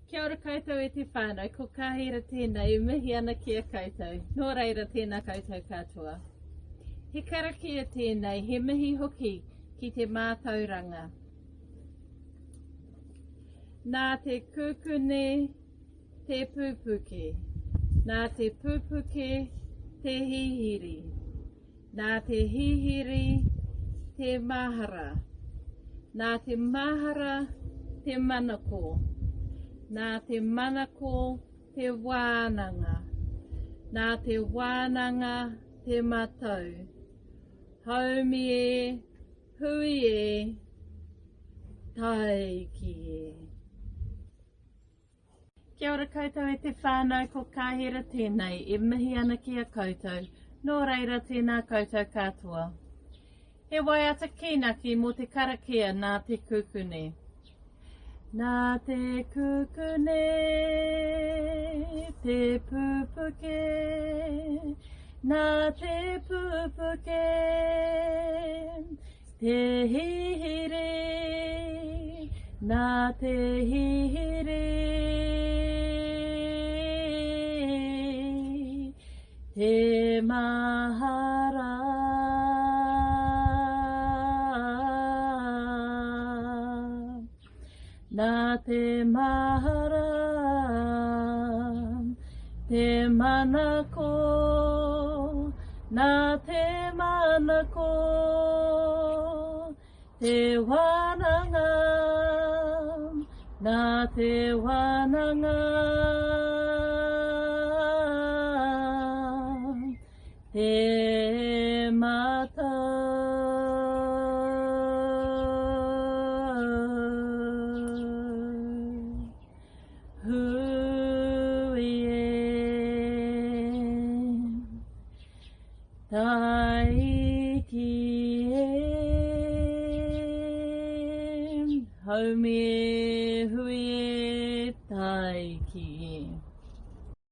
Kia ora koutou e te whānau, ko Kāhira tēnei e mihi ana ki a koutou. Nō reira, tēnā koutou katoa. He karakia tēnei, he mihi hoki ki te mātauranga. Nā te kukune te pūpuke, nā te pūpuke te hihiri. Nā te hihiri te mahara. Nā te mahara te manako. Nā te manako te wānanga. Nā te wānanga te matau. Haumi e, hui e, taiki e. Kia ora koutou e te whānau, ko Kāhera tēnei, e mihi ana ki a koutou, nō reira tēnā koutou katoa. He waiata kīnaki mō te karakia nā te kukune. Nā te kukune te pupuke, nā te pupuke Te hihiri, nā te hihiri, te mahara. Nā te mahara, te manako, nā te manako, te wānanga, nā te wānanga, te matau. Hui e, taiki e, haumi e, hui e, taiki e.